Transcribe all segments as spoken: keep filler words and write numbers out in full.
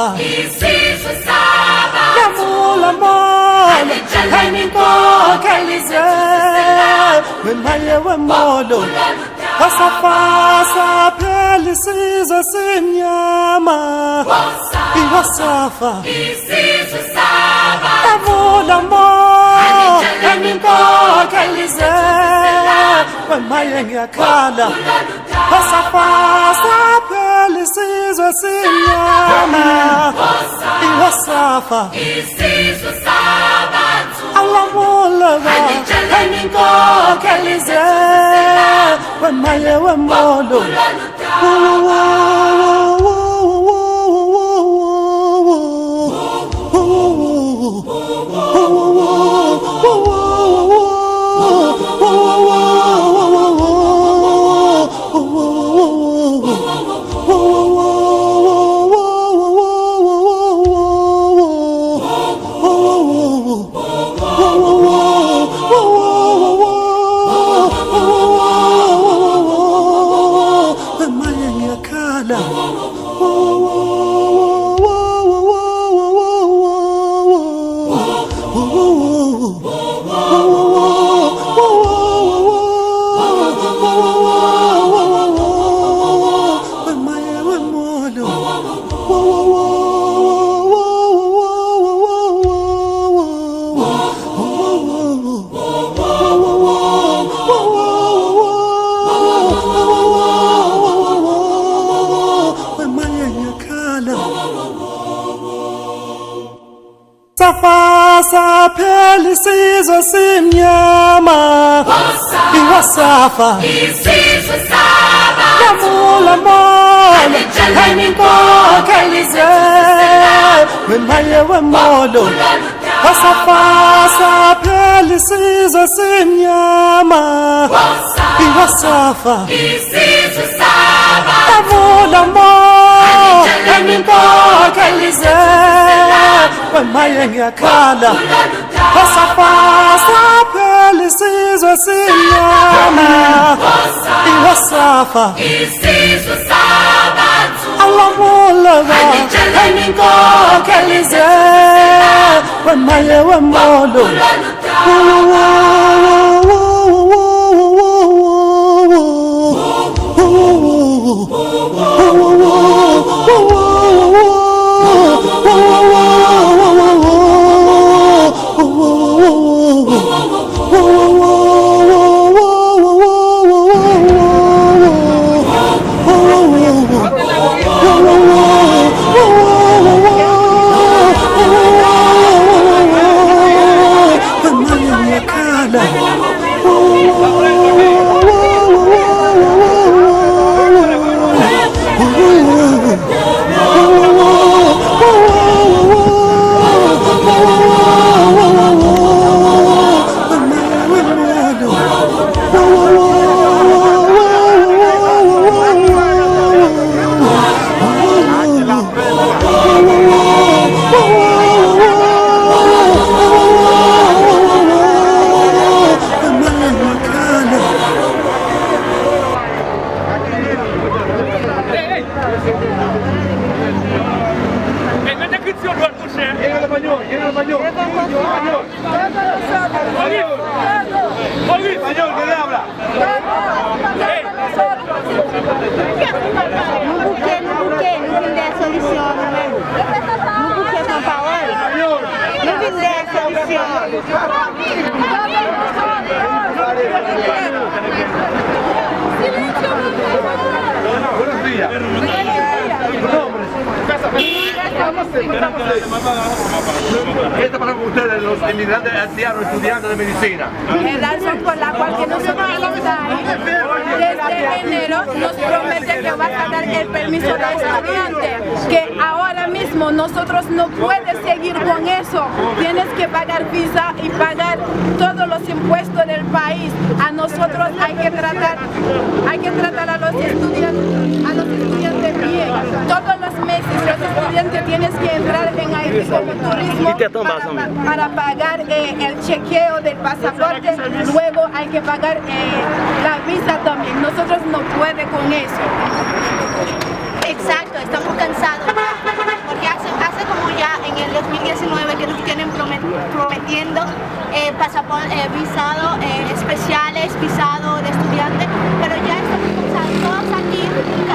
Safa. Lanmò, lanmò, Anijel, Eniko, Kelize, Wemaye, Wemolo. Safa, Safa, Pelisizo, Sinyama. Iwa Safa. Lanmò, lanmò, Eniko, Kelize, Wemaye, Nyakala. Pasa, pasa, Pelisizo, Sinyama. Iwa Safa. Alamologa, Eniko, Kelize, Wemaye, Wemolo. Isizwe sinyama, iwasafa. Lamulo molo, enikokelize, wemaye wemolo. Wasafasa phela isizwe sinyama, iwasafa. Lamulo molo, enikokelize, wemaye ngiyakhala. Wasafasa phela isizwe sinyama, iwasafa. Alamulaba, enikokelize, wemaye wemolo. Ey, mete kriti yo dwat, monchè. Ey, en español, en español. Moris! Moris! Español, que le habla. Nou bouke, nou bouke, nou vin dèyè solisyon an nou menm. Nou bouke pran pawòl. Nou vin dèyè solisyon an. Buenos días. ¿Qué está pasando con ustedes, los inmigrantes haitianos, estudiantes de medicina? La razón por la cual que nosotros estamos ahí, desde enero nos promete que va a sacar el permiso de estudiante, que ahora mismo nosotros no puede seguir con eso. Tienes que pagar visa y pagar todos los impuestos del país. A nosotros hay que tratar, hay que tratar a los estudiantes, a los estudiantes bien. Todos los meses los estudiantes tienes que entrar en Haití como turismo para, para pagar eh, el chequeo del pasaporte. Luego hay que pagar eh, la visa también. Nosotros no puede con eso. Exacto, estamos cansados ya, porque hace, hace como ya en el dos mil diecinueve que nos tienen promet- prometiendo eh, pasaporte, eh, visado eh, especiales, visado de estudiante, pero ya estamos cansados todos aquí,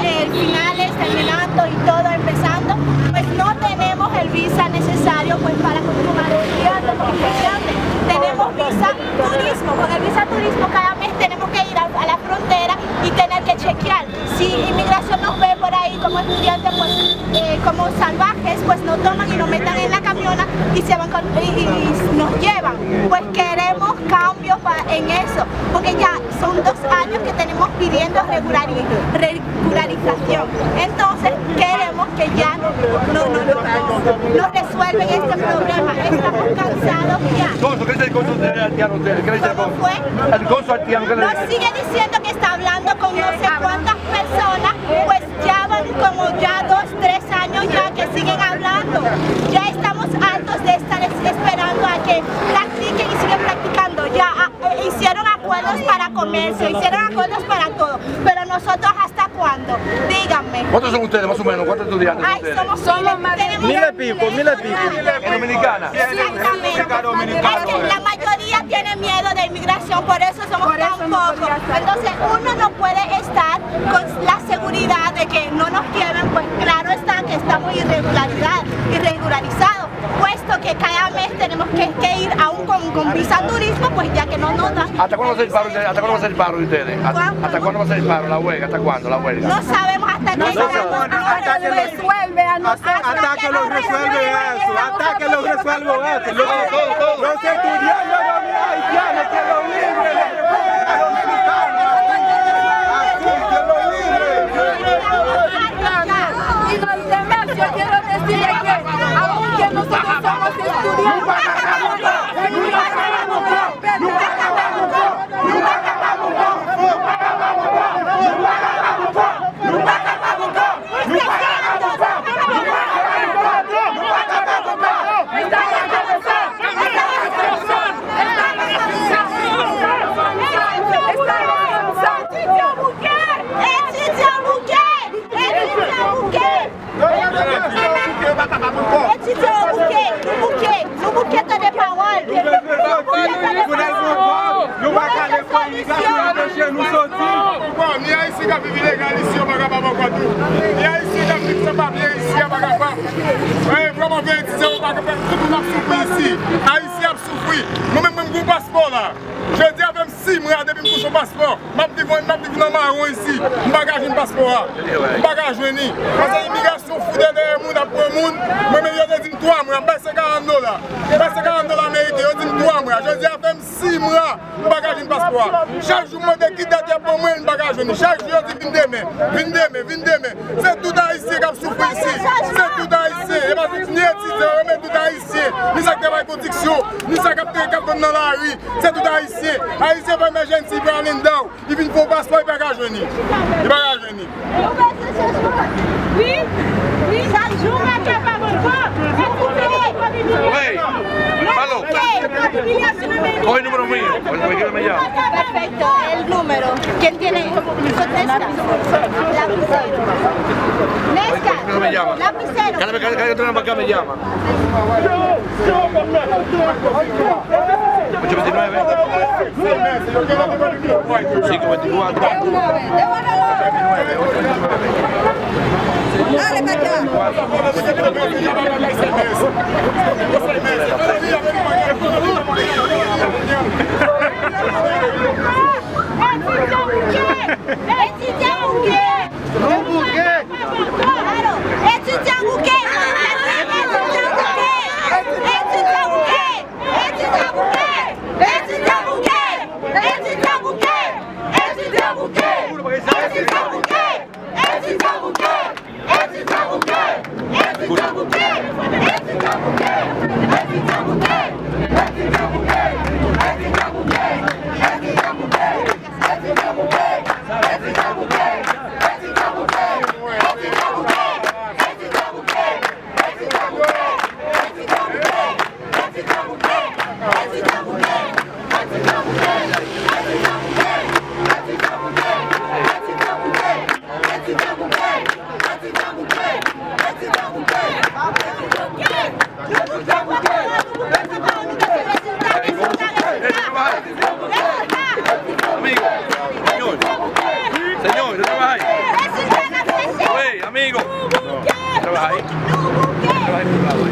eh, finales, terminando y todo empezando, pues no tenemos el visa necesario pues para continuar estudiando como estudiante. Tenemos visa turismo, con el visa turismo cada mes tenemos que ir a, a la frontera y tener que chequear. Si inmigración nos ve por ahí como estudiantes, pues eh, como salvajes, pues nos toman y nos metan en la camiona y se van con, y, y, y nos llevan. Pues queremos cambio pa, en eso, porque ya son dos años que tenemos pidiendo regulari- regularización. Entonces queremos que ya no, no, no, no, nos resuelven este problema. Estamos cansados ya. Gonzo, ¿qué dice el cónsul de haitiano a ustedes? ¿Qué le dice el cónsul? ¿Cómo fue? El cónsul haitiano, ¿qué le dice? Nos sigue diciendo que está hablando con no sé cuántas personas, pues ya van como ya dos, tres años ya que siguen hablando. Ya estamos hartos de estar es- esperando a que practiquen y siguen practicando. Ya ah, eh, hicieron acuerdos para comercio, hicieron acuerdos para todo, pero nosotros ¿hasta cuándo? Díganme. ¿Cuántos son ustedes, más o menos? ¿Cuántos estudiantes son Ay, ustedes? Somos miles. Tenemos Mil y pico, mil y pico. ¿Es dominicana? Exactamente. Es que la mayoría tiene miedo de inmigración, por eso somos tan pocos. Entonces, uno no puede estar con la seguridad de que no nos lleven, pues claro está que estamos irregularidad, irregularizados, puesto que cada mes tenemos que, que ir a un, con, con visa turismo, pues ya que no nos da. ¿Hasta cuándo va a ser el paro ustedes? ¿Hasta cuándo? ¿Hasta, hasta cuándo va a ser el paro, la huelga? ¿Hasta cuándo la huelga? No sabemos hasta que, no sabemos hasta que se resuelve a nosotros. Hasta que lo resuelve eso, hasta que lo resuelve eso. Los, los estudiantes de la Universidad Haitiana quiero libre. Y los demás, yo quiero decirle que, aunque nosotros somos estudiantes, Etidyan bouke! Etidyan bouke! Etidyan bouke! Etidyan bouke! Nou bouke! Nou bouke tande pawòl! Nou bouke tande pawòl! Nou pa ka defon imigrasyon anpeche nou soti. Bon, ni Ayisyen k ap viv ilegal isi, yo pa ka pa bò Gwadloup. Ni Ayisyen k ap viv san papye isi, yo pa ka pa. Ey, vrèman, vre, etidyan, yo pa ka pa. Tout moun ap soufri isi. Ayisyen ap soufri. Mwen menm, mwen, m gen yon paspò la. Jodi a fè m sis mwa depi m touche yon paspò. M ap viv, m ap viv nan mawon isi. M pa ka jwenn paspò a. M pa ka jwenn li. Paske imigrasyon fout dèyè moun, ap pran moun. Mwen menm, yo te di m twa mwa, m bay senkarant dola. M bay senkarant dola ameriken, yo di m twa mwa. Jodi a fè m sis mwa, m pa ka jwenn paspò a. Chak jou m mande ki dat y ap ban mwen, m pa ka jwenn li. Chak jou yo di vin demen, vin demen, vin demen. Se tout Ayisyen k ap soufri isi. Se tout Ayisyen. E pa ni etidyan yo, men tout Ayisyen. Ni sa k travay konstriksyon, ni sa k ap, k ap vann nan lari. Se tout Ayisyen. Ayisyen fè emèjènsi, li pral anndan. Li vin fè yon paspò, li pa ka jwenn li. Li pa ka jwenn li. Wi, wi. Chak jou, mwen kapab ankò. Wi. Alo. Oye, número mío. Oye, oye, que me llama. Perfecto, el número. ¿Quién tiene? Contesta. Lapicero. Nesca. Lapicero. Cada vez que, cada vez que tú me llamas, me llama. Ocho veintinueve. Cinco veinticuatro. Dale, Katia. Etidyan bouke! Etidyan bouke! Nou bouke! Etidyan bouke! Etidyan bouke! Amigo, señor, señor, ¿está trabajando ahí? Oye, amigo. ¿Trabaja ahí? Trabaja ahí por un lado ahí.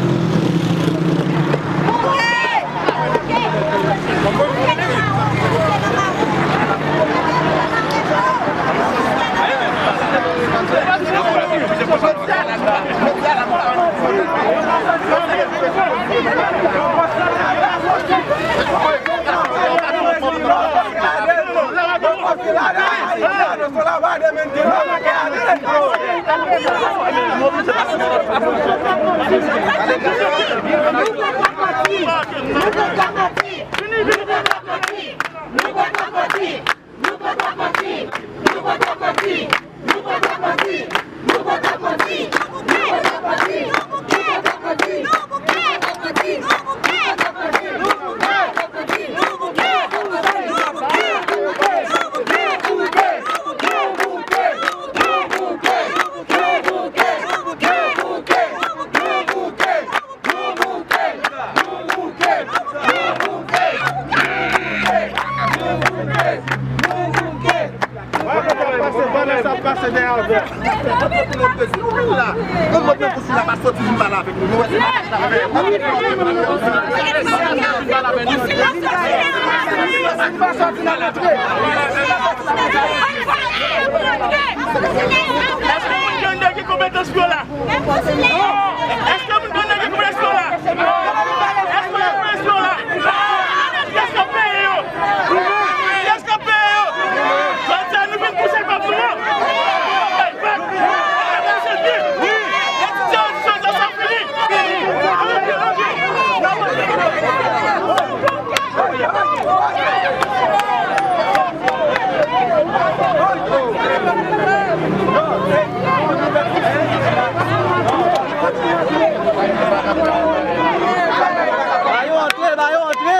Pase dèyè avè. Yon lòt nan kousi la pa soti vin pale avèk nou. Nou wè se pa sa. Èske moun ki anndan gen konpetans pou yo la? Èske moun ki anndan gen konpetans pou yo la? Èske moun ki anndan gen konpetans pou yo la? Kiyès k ap peye yo? Kiyès k ap peye yo? Jodi a nou vin touche kòb nou an. Etidye yo di jodi a sa fini. Ba yo antre, ba yo antre.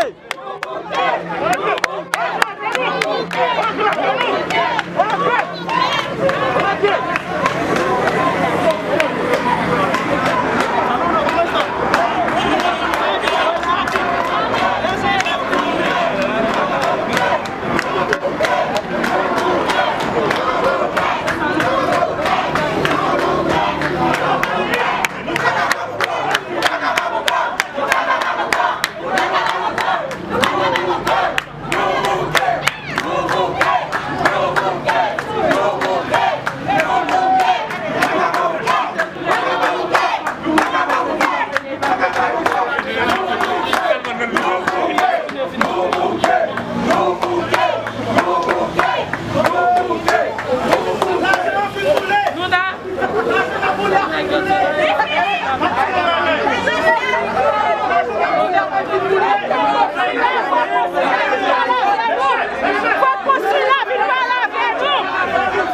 Fòk konsil la vin pale avè nou.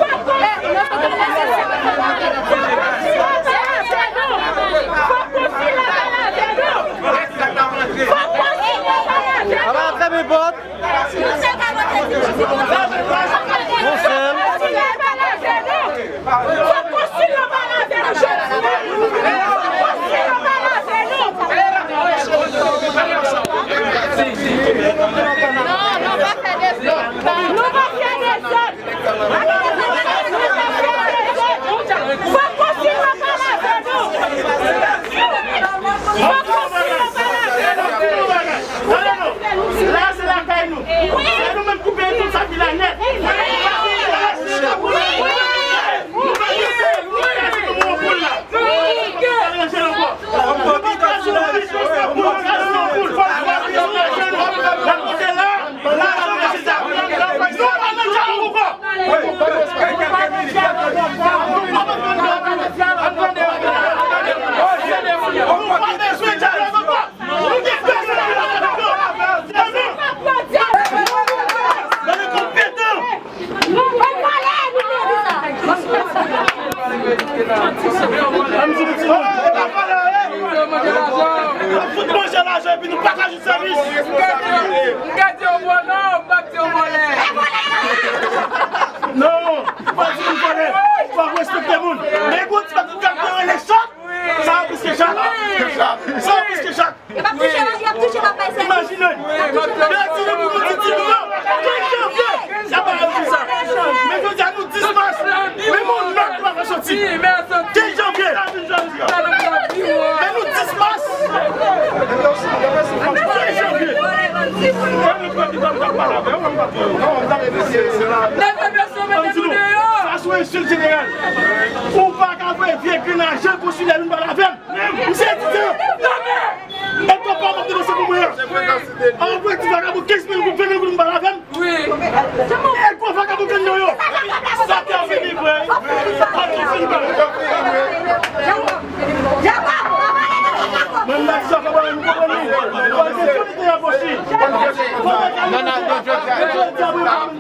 Fòk konsil la pale avè nou. Fòk konsil la pale avè nou. Fòk konsil la pale avè nou. Aba fèmen pòt. Yon sèl. Fòk konsil la pale avè nou jodi a. Fòk konsil la pale avè nou. Non, nou pa fè dezòd. Nou pa fè dezòd. Fòk konsil la pale avè nou. Fòk konsil la pale avè nou. Tande non. La se lakay nou. Se nou menm ki peye tout sa ki la nèt. Nou pa kite, nou pa kite nou mwen poul la. Nou pa kite nou mwen poul la. Nou pa kite nou mwen poul la. N ap kite la. La se sa. Nou pa nan dyalòg ankò. Nou pa bezwen dyalòg ankò. Nou gen pèsonèl la. Gade konpetan. Ann di nou ti moun. Fout manje lajan epi nou pa ka jwenn sèvis. M ka di w vòlè, m p ap di w vòlè. Non, ou pa di nou vòlè. Fòk respekte moun. Men gwo ti pèp ki ap fè rele chak. Sa yo plis ke chak. Sa yo plis ke chak. Y ap touche, y ap touche, y ap bay sèvis. Imajine. Y ap tire pou nou ti timoun yo. Kenz janvye, y ap bay yo visa. Men jodi a nou dis mas. Men moun nòt nou pa fè soti. Kenz janvye. Men nou dis mas. Kenz janvye. Sa se yon ensilt jeneral. Ou pa ka voye vye grenn ajan konsilè vin pale avè m. Misye etidyan. E konpa m ap denonse pou mwen an. An voye ti vakabon kenz mil goud, ven mil goud m pale avè m. E gwo vakabon grenn yo yo. Sa te fini vre. Sa te fini vre. Mwen m ap sa pa mwen m konprann li. Fò l te fini te aposi. Fò l te fini. Apre, apre, apre.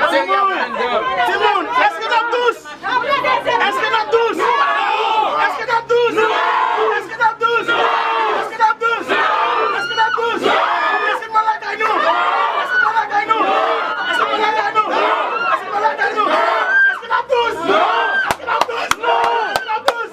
Timoun, timoun, èske n ap dous? Èske n ap dous? Èske n ap dous? Èske n ap dous? Èske n ap dous? Èske n ap dous? Èske n pral lakay nou? Èske n pral lakay nou? Èske n pral lakay nou? Èske n pral lakay nou? Èske n ap dous? Èske n ap dous? Èske n ap dous?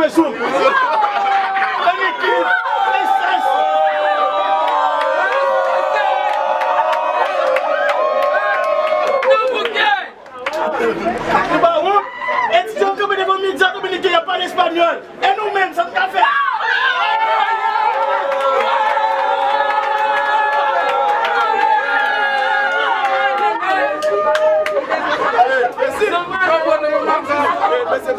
Sou. Ann ekri. Mesaj. Nou pa wont? Etidyan yo kanpe devan medya dominiken, y ap pale espanyòl. E nou menm, sa n ka fè? E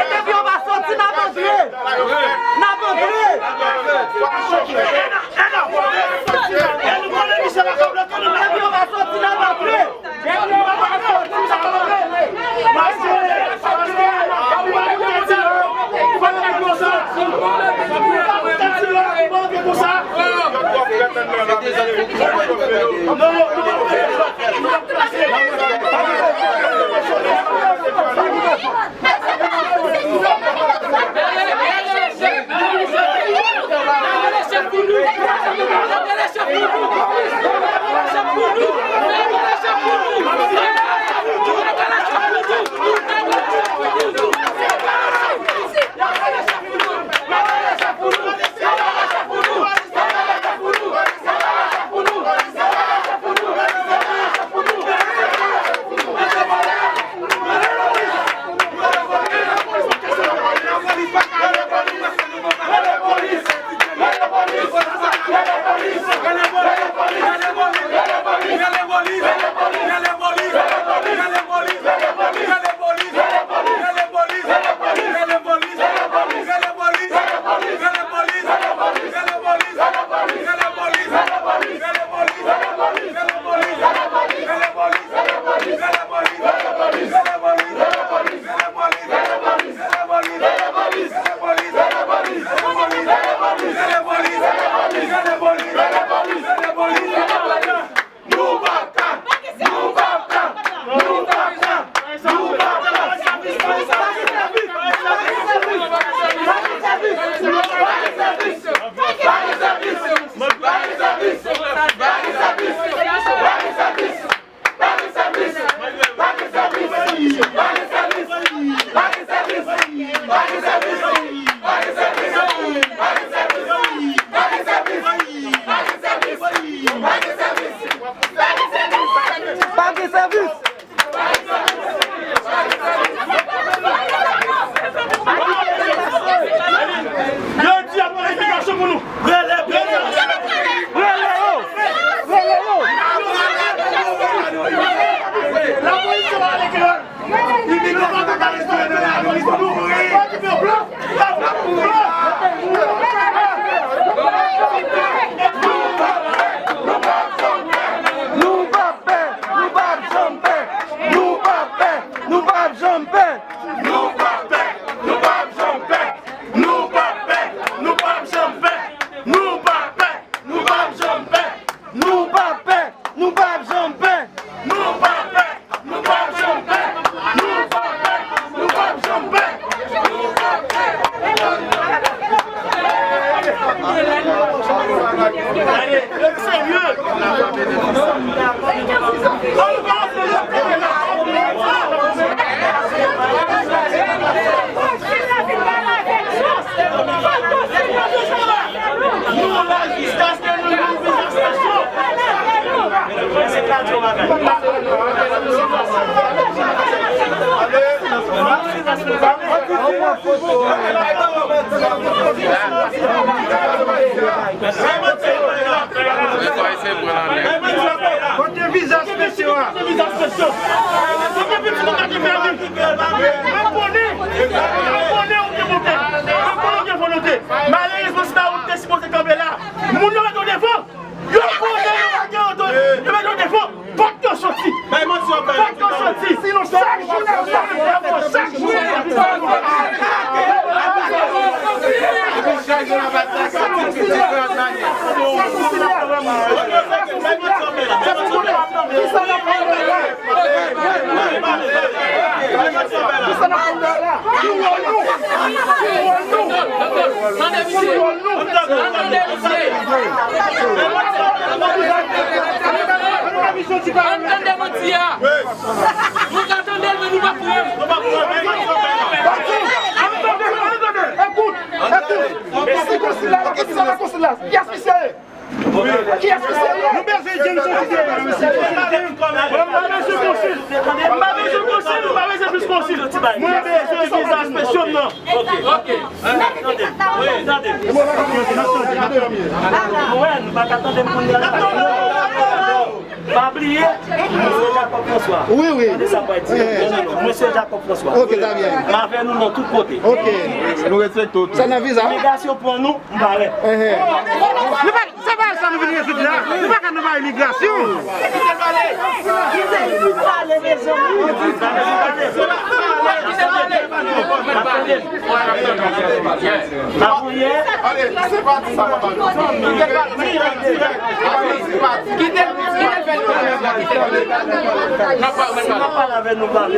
depi yo pa soti, n ap antre. N ap antre. E nou konnen Michel Lacombe la, ke nou menm yo pa soti, n ap antre. Pa gen sèvis. Yo di ap pran edikasyon pou nou. Rele, rele, rele yo. Rele yo. Lapolis yo pa ale kreyòl. Imigran pa ka restore nan lapolis pou nou. Pa okipe yo, blan. Nou p ap pè, nou p ap janm pè. Nou p ap pè, nou p ap janm pè. Nou p ap pè, nou p ap janm pè. Nou p ap pè, nou p ap janm pè. Nou p ap pè, nou p ap janm pè. Nou p ap pè, nou p ap janm pè. Nou p ap pè, nou p ap janm pè. Nou p ap pè, nou p ap janm pè. Nou p ap pè. Serye. Nou la jiskaske nou louvri estasyon. Kote vizaj mesye a? Kote vizaj mesye a? Kote pitit ou ka te pèdi? Mwen konnen, mwen konnen ou gen bon kè. Mwen konnen ou gen volonte. Malerezman, se pa ou ki te sipoze kanpe la. Moun yo mete w devan. Yo konnen yo pa gen otorite. Yo mete w devan. Fòk yo soti. Fòk yo soti. Sinon, chak jou n ap pale, chak jou n ap pale. Chak jou n ap pale. Tande misye. Tande misye. Ann tande manti a. Nou ka tande l, men nou p ap pran l. Konsil la, konsil la, konsil la. Kiyès misye ye? Kiyès misye ye? Nou bezwen James soti deyò, mesye. M pa bezwen konsil. M pa bezwen konsil, m pa bezwen plis konsil. Mwen bezwen vizaj mesye m nan. Ok, ok. Tande. Wi, tande. Mwen, nou pa ka tande m kounye a la. Pa bliye, mwen se Jacob François. Wi, wi. Tande sa m pral di. Eh. Non, non, non. Mwen se Jacob François. Ok, ta byen. M avè nou nan tout kote. Ok. Nou respekte w tou. Sa nan viza? Imigrasyon pran nou, m parèt. Eh, eh. Nou pa, se pa sa nou vin rezoud la. Nou pa ka nan bay imigrasyon. Avanyè. Ale, se pati sa, papa. Dirèk, dirèk. Ale, se pati. Kite l, kite l fè l. N ap pale, n ap pale. Si w ap pale avè nou, pale,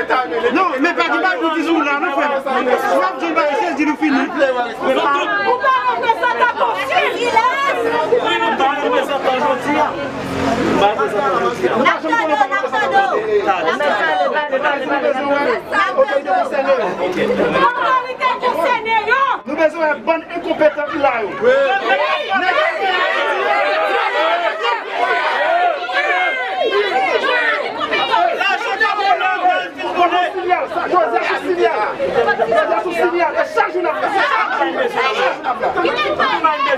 tande. Non, men pa di bagay pou di sou la, non, frè. Si w ap di yon bagay, se di nou fini. Ou pa reprezantan konsil. Wi, nou pa reprezantan jodi a. N ap tande w, n ap tande w. N ap tande w. N ap tande w. Otorite konsène yo. Nou bezwen wè bann enkonpetan ki la yo. Lajan k ap vole, Joseph sou sinyal, sa, Joseph sou sinyal. Joseph sou sinyal. E chak jou n ap fè sa. Chak jou n ap fè sa.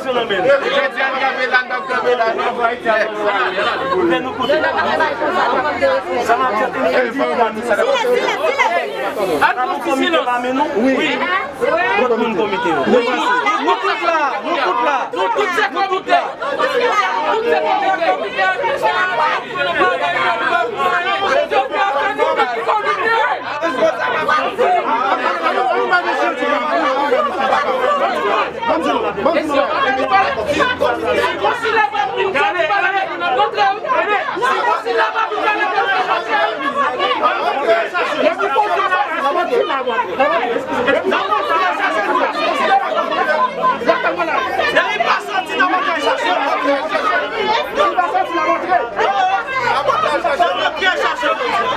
Jodi a n kanpe la, n ap kanpe la, non? Koute nou koute. Sa m ap di, silans, silans, silans. An nou fòme komite pami nou? Wi. Wi. Kot moun komite yo? Nou tout la, nou tout la. Nou tout se komite.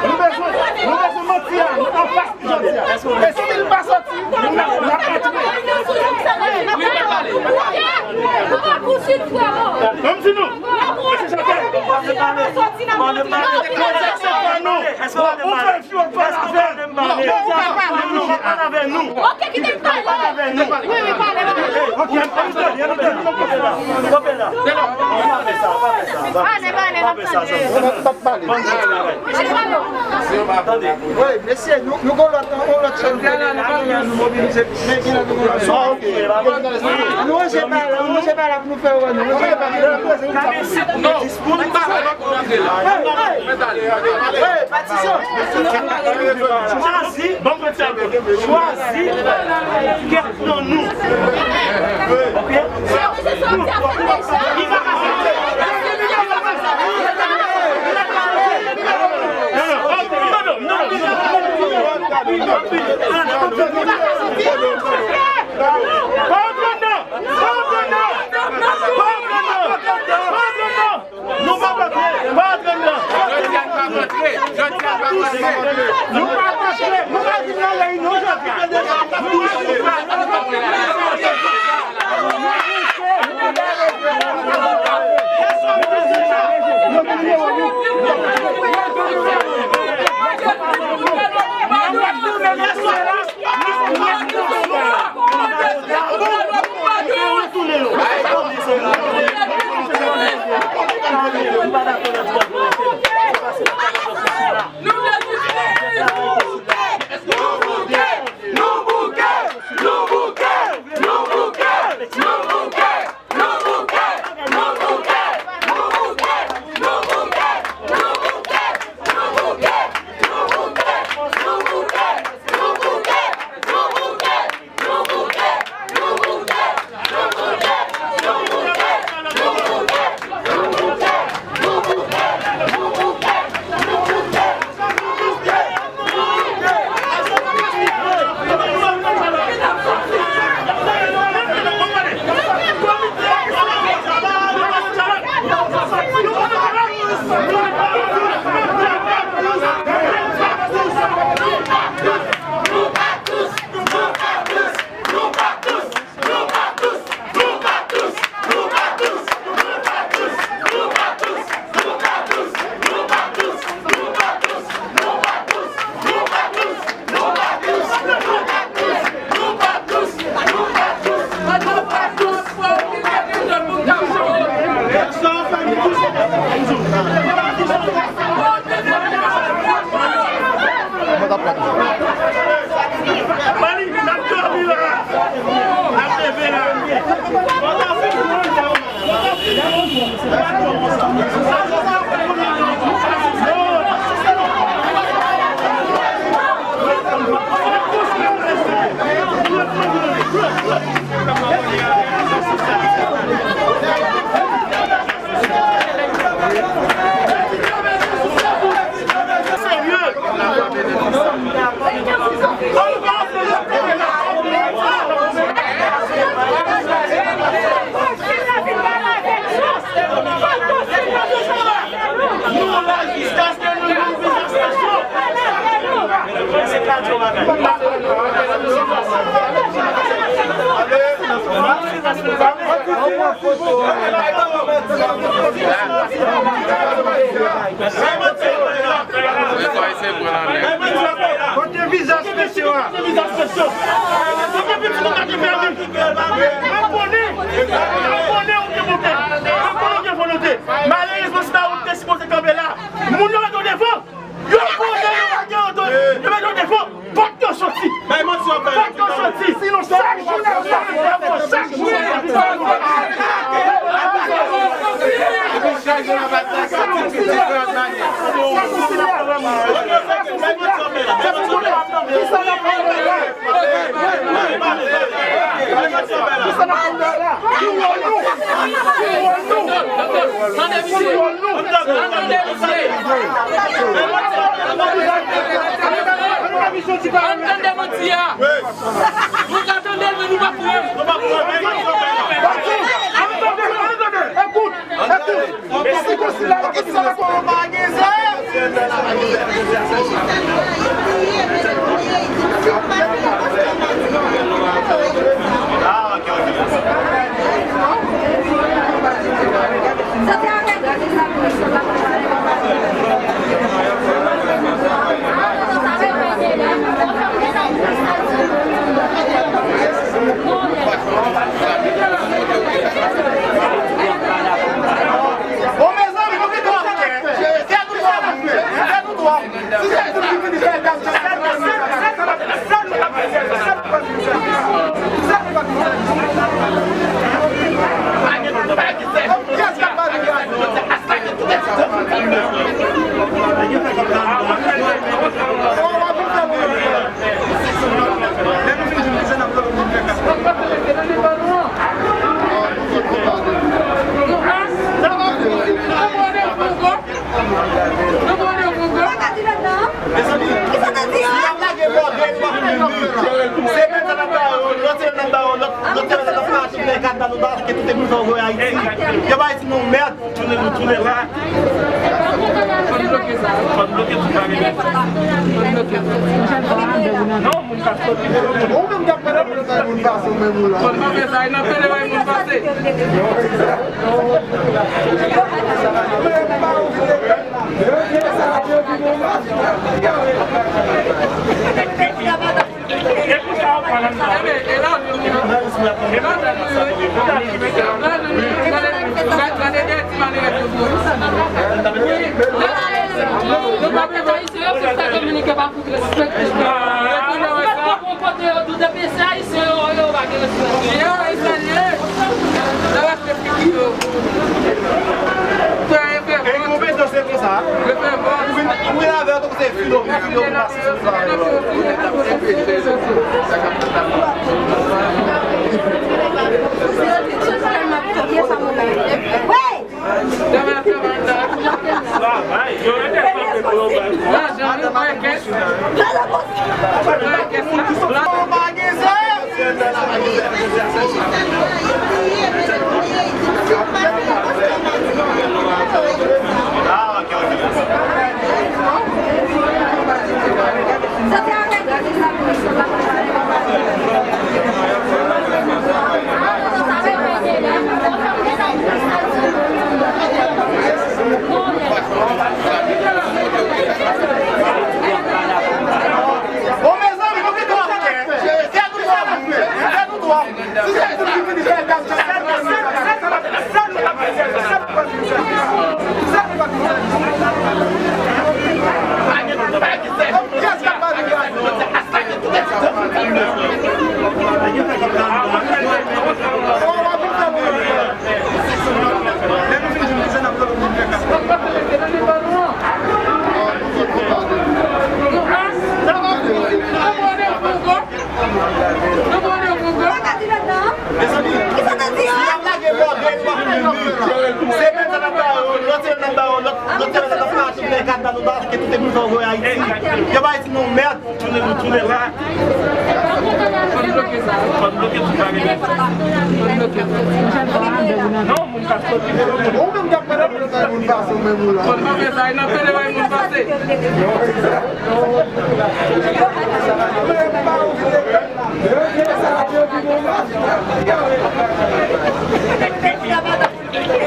Nou bezwen, nou bezwen manti a, nou anfas jodi a. E si l pa soti, nou n ap, n ap antre. Ban m di nou. Mesye Chapèl. Ban m pale. Ban m pale. Ban m pale. Èske w pa tande m pale? Èske w pa tande m pale? Non, non, non, pale avè nou. Ok, kite m pale. Pale avè nou. Wi, wi, pale, pale. Ok, ann tande, ann tande. Kanpe la. Pa fè sa, pa fè sa, pa fè sa. Pale, pale, n ap tande. Pa fè sa, zanmi. N ap pale. Ban m di bagay. Tande. Wi, mesye, nou, nou gon lòt, yon lòt chanm. Nou ranje pa la, nou ranje pa la pou nou fè yo wè nou. Ranje pa la. Gade, se pou nou disponible. Chwazi, chwazi kèk nan nou. Ok? Pa antre nan! Pa antre nan! Pa antre nan! Pa antre nan! Nou p ap antre! Pa antre nan! Jodi a n p ap antre! Jodi a n p ap antre! Nou p ap antre! Nou pa vin nan reyinyon jodi a! Kote vizaj mesye a? Kote vizaj mesye a? Kote vizaj mesye a? Mwen konnen, mwen konnen ou gen bon kè, mwen konnen ou gen volonte. Malerezman, se pa ou ki te sipoze kanpe la. Moun yo mete w devan. Yo konnen yo pa gen otorite. Yo mete w devan. Fòk yo soti. Fòk yo soti. Sinon, chak jou n ap pase, chak jou n ap pase. Tande misye. Tande misye. An tande manti a. Nou ka tande l, men nou pa kwè. Ekout, ekout. Bon, mezanmi, nou gen twa. Gen nou twa. Gen nou twa. Mezanmi, si y ap lage bòdèl, nou pa fè yon fè la. Se menm sa n ap ba yo, lòt semèn n ap ba yo, lòt, lòt semèn n ap ba yo, tout lè kat ba nou ba, ke tout epi fè voye Ayiti. Yo ba Ayiti non mèd, tounen nou tounen la. Fò n bloke sa. Fò n bloke tout bagay. Fò n bloke. Non, moun ka soti. Ou menm k ap pale pou sa moun pase, ou menm ou la. Fò n pa fè sa, e n ap pede wè moun pase. Yo pa fè ayisyen yo, se sa kominike pa fout respekte. Yo pa fè bon kote yo, tout depi se ayisyen yo, yo pa gen respekte. Yo, ayisyen yo. Yo pa fè figi yo. Fè, fè vòt. Fè vòt. Ou vin, ou vin avè yo tankou se filo, filo pou pase sou sa yo. Wi! Bon, mezanmi, nou gen twa. Fè nou twa. Fè nou twa. Non, moun ka soti pou moun. Ou menm k ap pale pou lòt moun pase, ou menm ou la. Moun pase sa, e nan pede wè moun pase.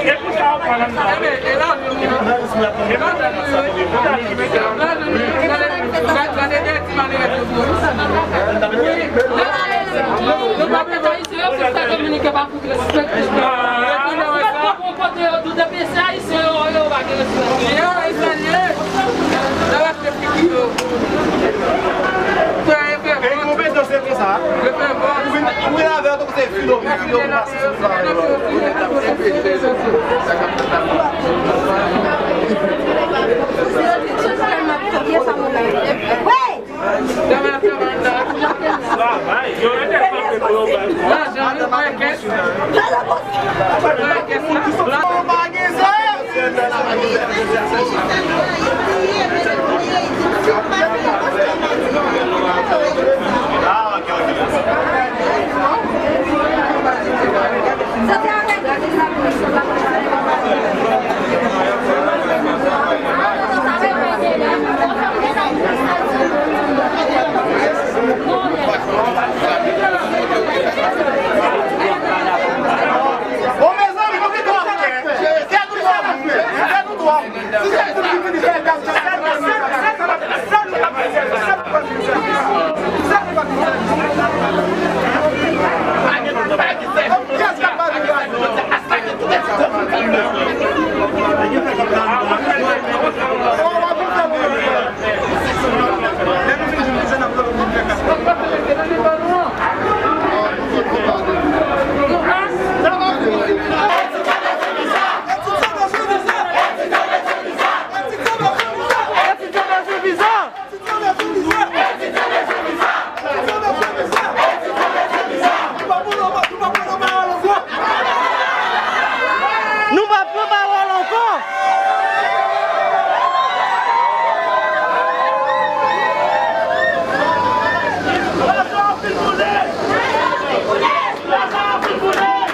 E pou sa w pran nan sa. Ebe, e la, e la, nou pa fè ayisyen yo, fè sa kominike pa pou respekte. Mwen konprann kote yo tou, depi se ayisyen yo, yo pa gen respè. Yo, ayisyen ye. Nan respè figi yo. Fè e fè vòt. E konpetans se konsa. E fè vòt. Ou vin, ou vin avè yo tankou se filo, filo, rasis, sa yo. Travay, travay, travay. Lajan, wi, mwen kèt. Mwen kèt. Bon, mezanmi, nou kite w ap fè. Fè nou dwa. Fè nou dwa. Nou p ap pran pawòl ankò. Nou p ap dous! Nou p ap dous! Nou p ap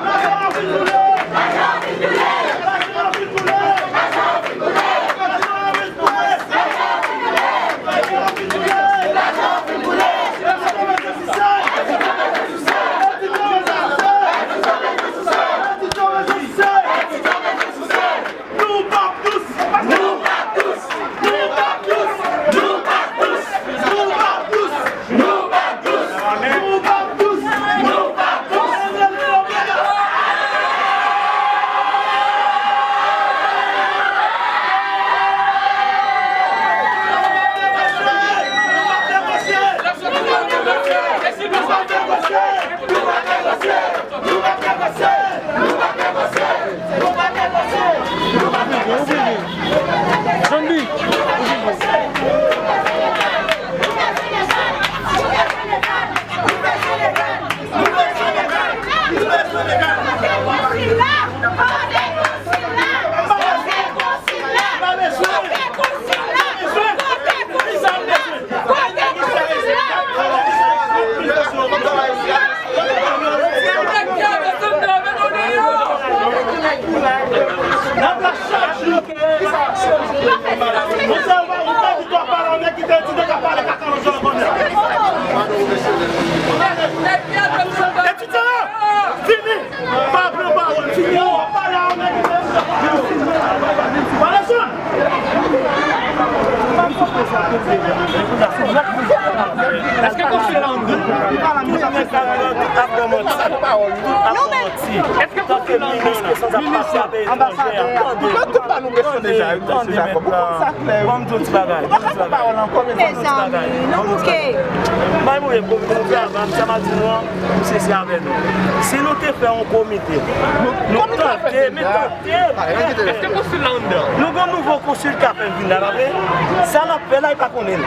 dous! Nou p ap dous! Nou p ap dous! Nou p ap dous! Nou p ap dous! Nou p ap dous! Nou p ap dous! Nou p ap dous! Nou p ap dous! Nou p ap dous! Nou p ap negosye! Nou p ap negosye! Nou p ap negosye! Nou p ap negosye! Nou p ap negosye! Janbi! Etidyan an! Fini! Pa pran pawòl, fini! Pale a yon nèg ki te... Pale sou! Èske konsil la anndan? Tout nèg la anndan ap pran manti. Tout ap pran manti. Èske konsil la anndan? Minis, anbasadè a. Tande, tande, tande, tande, mèt la. Ban m di yon ti bagay. Mezanmi, nou bouke. Bay mwen, pou nou fè avan, sa m a di nou an. Misye se avè nou. Si nou te fè yon komite, nou tante, men tante. Èske konsil la anndan? Nou gen nouvo konsil k ap vin la, pa vre? Sa n ap fè la, li pa konnen l.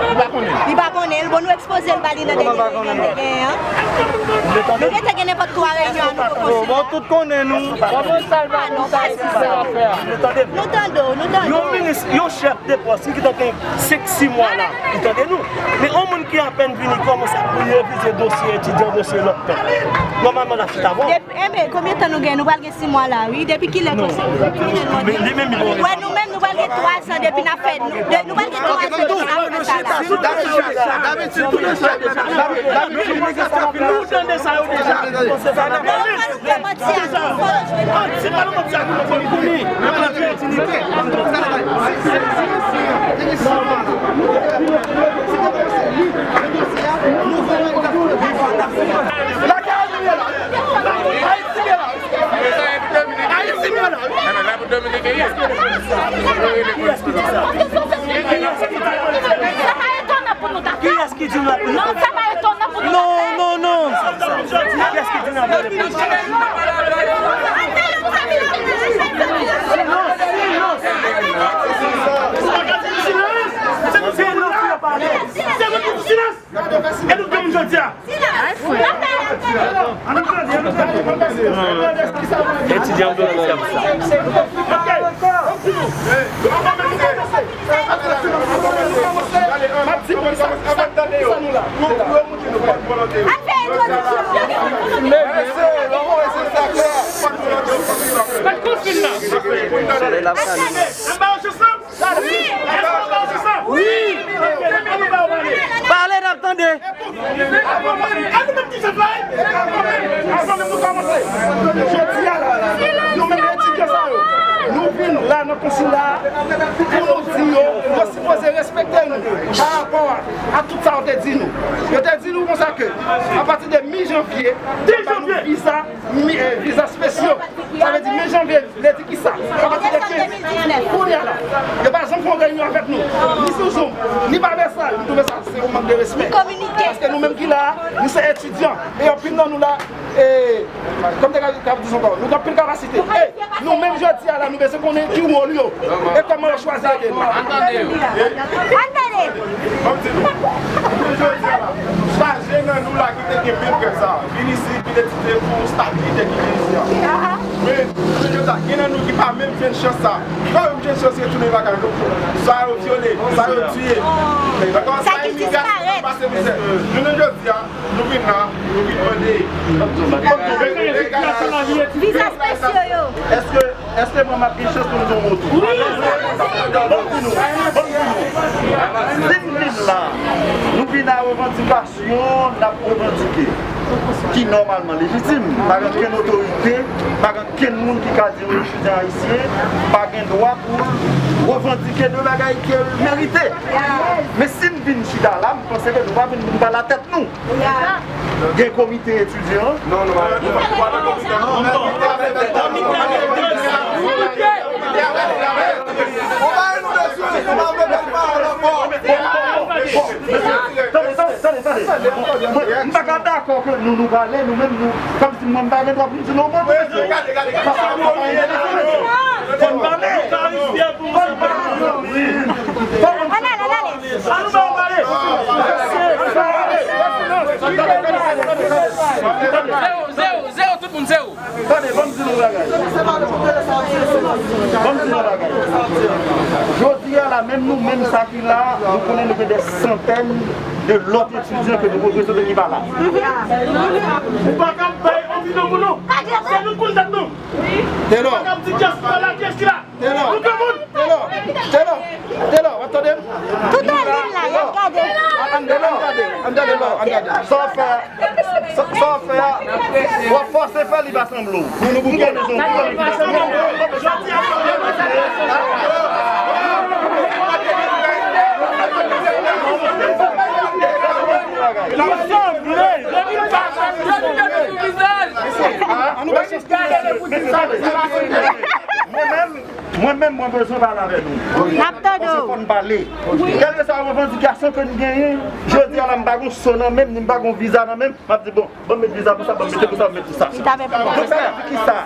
Li pa konnen l. Li pa konnen l. Bon, nou ekspoze l ba li nan dènye, dènye, dènye, an. Nou gentan gen nenpòt twa reyinyon a nou poko fini. Bon, tout konnen nou. Ah non, pa di sa. Nou tande w, nou tande w. Yon minis, yon chèf de pòs ki gentan gen senk, sis mwa la, li tande nou. Men yon moun ki apèn vini kòmanse ap revize dosye etidyan, dosye lòt tan. Nòmalman, l ap chita avè w. Enben, konbyen tan nou gen? Nou pral gen sis mwa la, wi. Depi kilè konsa? Depi kilè nou gen? Wè, nou menm, nou pral gen twa zan depi n ap fè, nou, de, nou pral gen twa zan depi n ap fè sa la. Nou tande sa yo deja. Bon, fò nou fè manti a nou. Se pa nan manti a nou, nou konnen. Lakay nou ye la. Ayiti ye la. Ayiti ye la. Sa pa etonan pou nou ta fè. Kiyès ki di nou ap... Non, sa pa etonan pou nou ta fè. Non, non, non. Kiyès ki di nou ap fè? Silans! Silans! Silans! E nou gen moun jodi a. Etidyan w dwe nan sèvis la. Ann fè entwodiksyon. Mèt konfin nan. Ann ba yo chans lan. Wi! Pale, n ap tande. Jodi a la, nou menm etidyan sa yo, nou vin la nan konsila a pou nou di yo, yo sipoze respekte nou pa rapò a, a tout sa yo te di nou. Yo te di nou konsa ke, apati de mi janvye, y ap ba nou viza, mi, eh, viza espesyal. Sa vle di, mi janvye, vle di kisa? Apati de kenz, kounye a la, yo pa janm fè yon reyinyon avèk nou, ni sou Zoom, ni pa mesaj. Nou twouve sa se yon mank de respè. Paske nou menm ki la a, nou se etidyan. E anpil nan nou la, e, kòm te ka, ka di ankò, nou gen anpil kapasite. E nou menm jodi a la, nou bezwen konnen ki wòl yo e kòman yo chwazi ede nou. Ann tande yo. Ann tande. Ban m di nou, jounen jodi a la, chaje nan nou la ki te gen pil grèv sa a, vin isit, vin etidye pou stabilite ki gen isi a. Men, jounen jodi a, gen nan nou ki pa menm jwenn chans sa a. Ki pa menm jwenn chans retounen lakay yo. Sa yo vyole, sa yo tiye. Ankò, sa imigrasyon ki pase mizè. Jounen jodi a, nou vin la, nou vin mande. Viza espesyal yo. Èske Èske mwen m ap gen chans pou m di yon mo tou? Wi! Ban m di nou, ban m di nou. Si n vin la, nou vin a revandikasyon, n ap revandike, ki nòmalman lejitim. Pa gen okenn otorite, pa gen okenn moun ki ka di yon etidyan ayisyen pa gen dwa pou l revandike de bagay ke l merite. Men si n vin chita la, m panse ke nou pa vin pou n pale a tèt nou. Gen komite etidyan. Non, non, non. Tande, tande, tande, tande. Mwen, m pa ka dakò ke nou, nou pale, nou menm, nou, kòmsi mwen, m pa gen dwa pou m di non, mwen. Fò n pale. Fò n pale. Ann ale, ann ale. Ann ba yo pale. Zewo, zewo, zewo, tout moun zewo. Tande, ban m di nou yon bagay. Ban m di nou yon bagay. Jodi a la, menm nou menm sa ki la, nou konnen nou gen de santèn de lòt etidyan ke nou reprezante ki pa la. Ou pa ka bay opinyon pou nou. Se nou k konn tèt nou. Ou pa ka di kiyès ki pa la, kiyès ki la. Telo, Telo, Telo, Telo, w ap tande m? Tout an liy la, y ap gade. Ann gade, ann gade, ann gade, ann gade. Sa w fè a, sa, sa w fè a, w ap fòse fè li pa sanble w. Nou, nou bouke. Li sanble, depi l pa sanble, li sanble. Mwen menm, Mwen menm, mwen bezwen pale avè nou. N ap tande w. Fò n pale. Kèlkeswa revandikasyon ke n genyen, jodi a la, m pa gon so nan men m, ni m pa gon viza nan men m, m ap di, bon, ban m met viza pou sa, ban m met pou sa, ban m met pou sa. Donk, sa vle di kisa?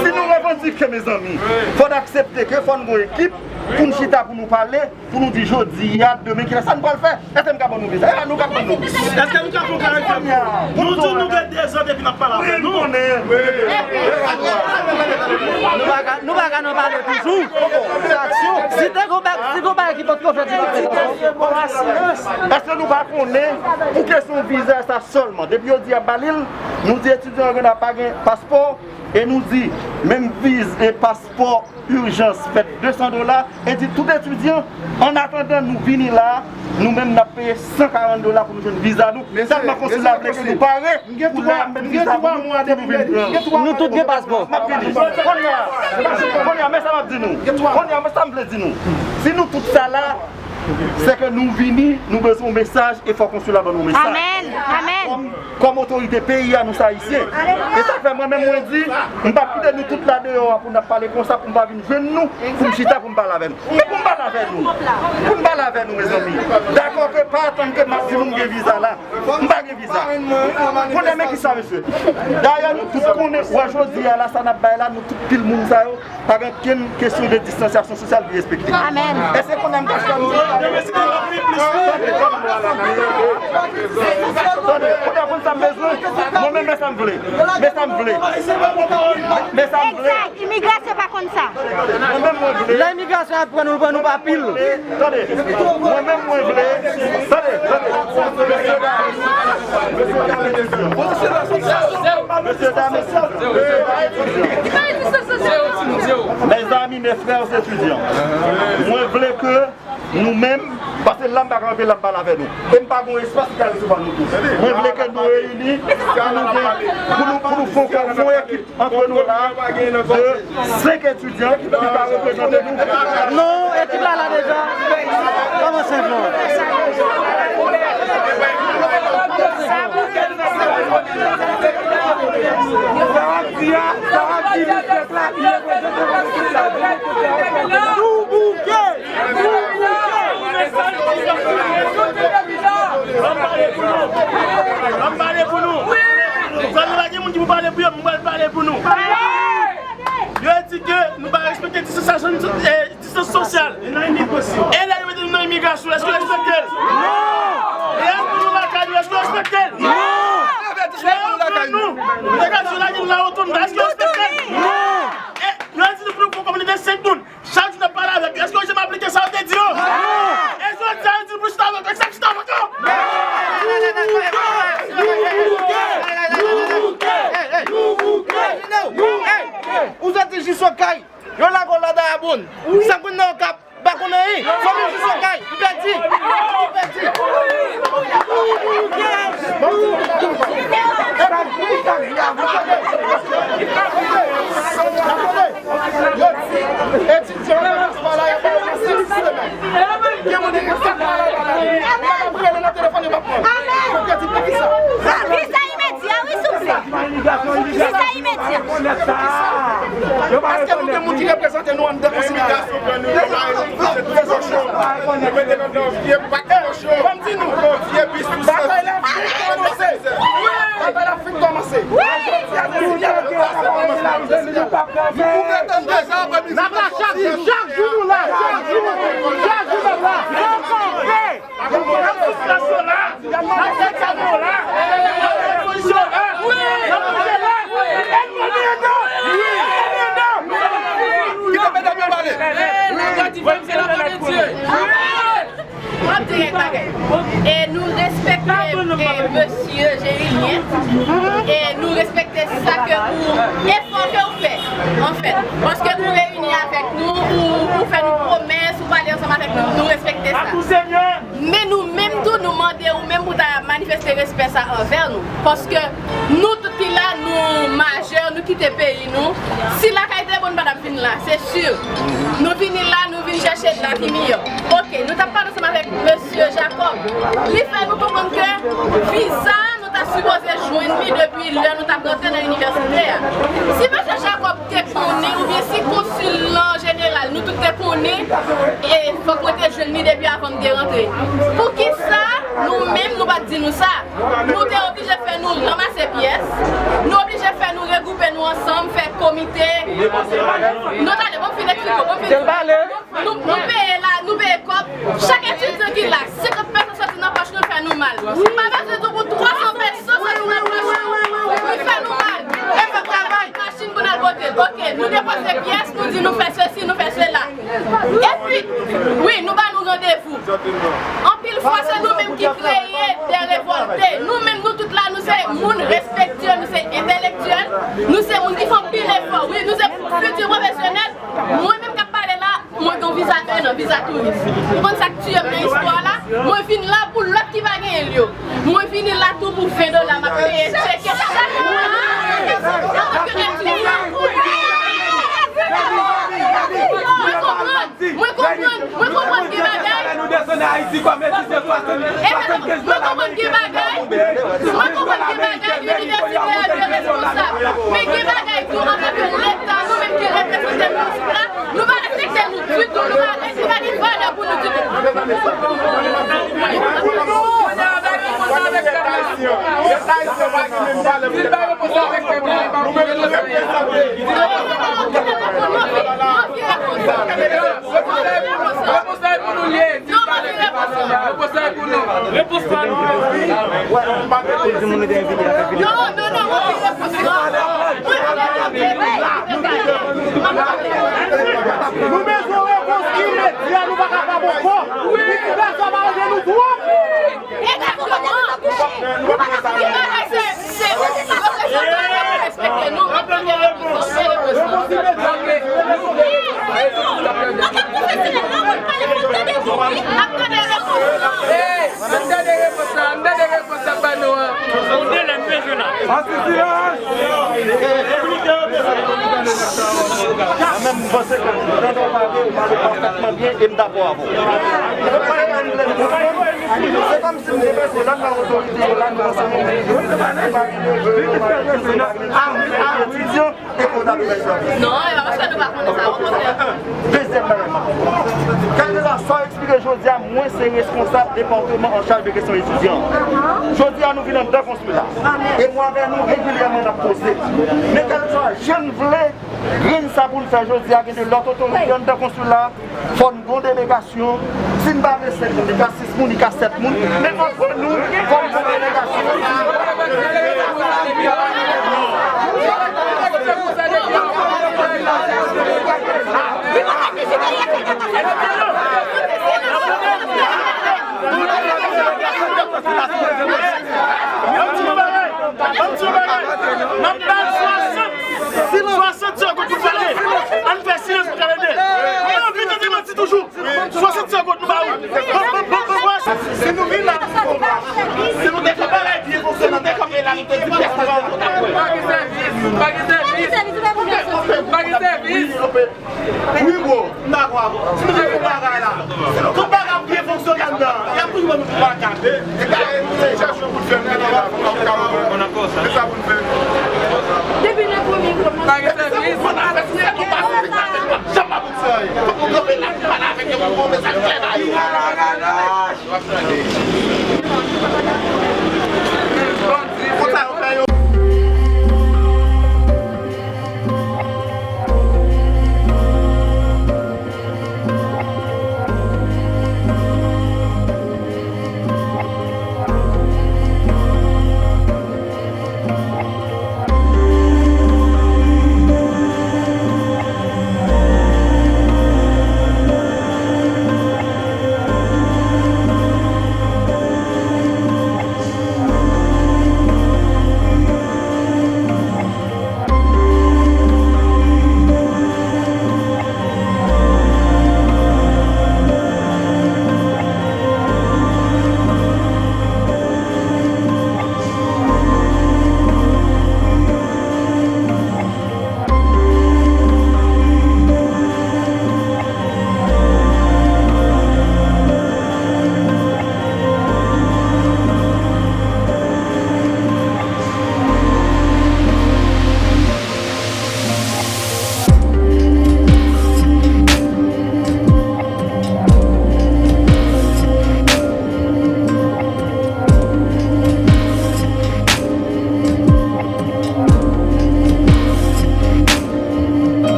Si nou revandike, mezanmi, fò n aksepte ke fò n gon ekip, pou n chita, pou nou pale, pou nou di jodi a, demen, kilè sa nou pral fè? Èske m ka ban nou viza? E pa nou k ap ban nou. Èske nou ka fè yon klarifye? Nou di nou gen dezan depi n ap pale avè nou. Nou pa ka, nou pa ka nan pale toujou. Se aksyon. Si te gon ba-, si gon bagay ki potko fèt, li te fèt ankò. Èske nou pa konnen pou kesyon viza sa sèlman? Depi yo di y ap ba li l, nou di etidyan yo gen dwa pa gen paspò, e nou di menm viz e paspò ijans fèt de san dola, e di tout etidyan, an atandan nou vini la, nou menm n ap peye san karant dola pou nou jwenn viza nou. Tèlman konsil la vle ke nou pare pou l mèt viza pou nou, pou nou vin pran. Nou tout gen paspò. M ap fini. Kounye a, kounye a, men sa m ap di nou. Kounye a, men sa m vle di nou. Si nou tout sa la, se ke nou vini, nou bezwen yon mesaj e fò konsil la ban nou yon mesaj. Amèn. Amèn. Kòm, kòm otorite peyi a, nou se Ayisyen. E sa fè mwen menm mwen di, m p ap kite nou tout la deyò a pou n ap pale konsa, pou m pa vin jwenn nou, pou m chita, pou m pale avè nou. Men pou m pale avè nou. Pou m pale avè nou, mezanmi. Dakò ke pa atann ke m ap di moun gen viza la. M pa gen viza. Konnen men kisa, mesye. Dayè, nou tout konnen, wè jodi a la, sa n ap bay la, nou tout pil moun sa yo, pa gen okenn kesyon de distansyasyon sosyal ki respekte. Amèn. Èske konnen m ta chita nou? Tande, konnen konn sa m bezwen? Mwen menm, men sa m vle. Men sa m vle. Men sa m vle. Egzak, imigrasyon pa konn sa. Mwen menm, mwen vle. Lè imigrasyon ap pran nou, pran nou pa pil. Tande, mwen menm mwen vle, tande, tande, mesye dam, mesye dam, mesye dam, mezanmi, mes frères étudiants, mwen vle ke nou menm, paske la m pa kanpe la m pale avè nou, e m pa gon espas ki ka resevwa nou tou. Mwen vle ke nou reyini pou nou gen, pou nou, pou nou fè yon, fè yon ekip antre nou la de senk etidyan ki ka reprezante nou. Non, ekip la la deja. Kòman senk non? Sa w ap di a, sa w ap di li pèp la ki reprezante nou ekip la. Nou bouke! Ann pale pou nou. Ann pale pou nou. Wi. Fò nou pa gen moun ki pou pale pou yo, mwen pral pale pou nou. Yo di ke nou pa respekte distansasyon, eh, distans sosyal. E lè yo mete nou nan imigrasyon, èske yo respekte l? Non! E lè nou lakay nou, èske yo respekte l? Non! E lè yo pran nou, nou te ka di yo lage nou la wotonda, èske yo respekte l? Non! E yo di nou pou nou fè yon kominote senk moun. Chak jou n ap pale avèk yo. Èske yo janm aplike sa yo te di yo? Non! E jodi a, yo di nou pou chita avèk yo. Èske n ap chita avèk yo? Non! Nou bouke! Nou bouke! Nou bouke! Nou bouke! Ou soti jis okay. Yo lage w la Dayabonn. Senk moun nan Okap. Pa konn anyen. Fanmi jis okay. M pèdi. M pèdi. Yo di, etidyan yo pa la, yo pa yo nan senk semèn. Gen moun ki pa la, yo pa la. Yo pa rele nan telefòn, yo pa pran. Yo di, poukisa? Viza imedya, wi, souple. Viza imedya. Èske nou gen moun ki reprezante nou anndan konsilya? Ban m di nou, batay la fin kòmanse. Batay la fin kòmanse. N ap la chak jou, chak jou nou la, chak jou, chak jou n ap la. N ap kanpe. N ap kanpe. N ap fè kado la. N ap fè pozisyon la. N ap fè la. Kite medam yo pale. Mwen di kèk bagay. E nou respekte, e, mesye Jerilien. E nou respekte sa ke ou, efò ke ou fè, anfèt. Paske ou reyini avèk nou, ou, ou fè nou pwomès, ou pale ansanm avèk nou, nou respekte sa. Men nou menm tou, nou mande ou menm pou ta manifeste respè sa anvè nou. Paske nou tout ki la, nou majè, nou kite peyi nou. Si lakay te bon, nou pa t ap vin la, se si. Nou vini la, nou vin chèche lavi miyò. Oke, nou t ap pale ansanm avèk mesye Jacob. Li fè nou konprann ke viza nou ta sipoze jwenn li depi lè nou t ap rantre nan inivèsite a. Si mesye Jacob te konnen, oubyen si konsil lan jeneral, nou tout te konnen, e fòk mwen te jwenn li depi avan m te rantre. Poukisa nou menm nou pa t di nou sa? Nou te oblije fè nou ranmase pyès, nou oblije fè nou regwoupe nou ansanm, fè komite. Nou t ale, bon, m fin Kite l pale. Nou, nou peye la, nou peye kòb. Chak etidyan ki la, senkant peso soti nan pòch nou, fè nou mal. Pa bezwen di pou twa san peso soti nan pòch nou, li fè nou mal. E fè travay. Machin pou n al pote l. Oke, nou depoze pyès, nou di nou fè sesi, nou fè sela. Epi, wi, nou ba nou randevou. Anpil fwa, se nou menm ki kreye de revòlte. Nou menm, nou tout la, nou se moun respektye, nou se entèlektyèl, nou se moun ki fè anpil efò. Wi, nou se fiti pwofesyonèl. Mwen menm k ap pale la, mwen gen yon viza en an, viza touris. Ou konn sa k tiye m nan istwa la? Mwen vin la pou lòt ki pa genyen l yo. Mwen vini la tou pou ven dola, m ap peye tcheke chak mwa. Antanke etidyan. Mwen konprann, mwen konprann, mwen konprann gen bagay. Mwen konprann gen bagay. Mwen konprann gen bagay, inivèsitè a dwe responsab. Men gen bagay tou, antanke Leta, nou menm ki reprezante minis la, nou pa respekte nou ditou, nou pa, nou pa gen valè pou nou ditou. Reponsay pou nou liye. Reponsay pou nou. Repons pa nou. Nou bezwen repons imedya, nou pa kapab ankò. Wi. Sitiyasyon an pa ranje nou twòp. Egzakteman. Gen bagay se, se, yo respekte nou, yo respekte nou. Hey, ann tande repons la, ann tande repons la ba nou an. Sonde lè m bezwen la. Anti silans! Mwen menm, m panse ke jan w pale, ou pale pafètman byen e m dakò avè w. Se kòmsi m te panse lòt nan otorite yo la, nou ansanm, etidyan e koda de bèl sèvis. Non, e pa paske nou pa konnen sa, okontrè. Dezyèm bagay, kèlkeswa sa w eksplike jodi a, mwen se responsab depatman an chaj de kesyon etidyan. Jodi a, nou vin anndan konstwi la. E mwen avè nou regilyèman n ap koze. Men kèlkeswa jan n vle, grenn sa pou n fè jodi a, gen de lòt otorite anndan konstwi la, fò n gon delegasyon. Si n pa vle senk moun, li ka sis moun, li ka sèt moun. Men antre nou, fò n gon delegasyon. Swasant segonn pou n pale. Ann fè silans pou n tande. Mwen anvi tande manti toujou. Swasant segonn nou ba ou. Si nou vin la, si nou te fè bagay byen fonksyone, nou te kanpe la, nou te di pyès nou pa gen sèvis, pa gen sèvis. Pa gen sèvis. Wi, bro, m dakò avè w. Si nou te fè bagay la, si nou tout bagay ap byen fonksyone anndan, y ap toujou ban nou kou pa kase. E gade, se chèche pou fè nou la, pou nou ka wè. Se sa pou nou fè. Depi le premye kòmanse. Pa gen sèvis. Janm ap Fòk nou kanpe la pou pale avèk yo, pou voye mesaj klè ba yo.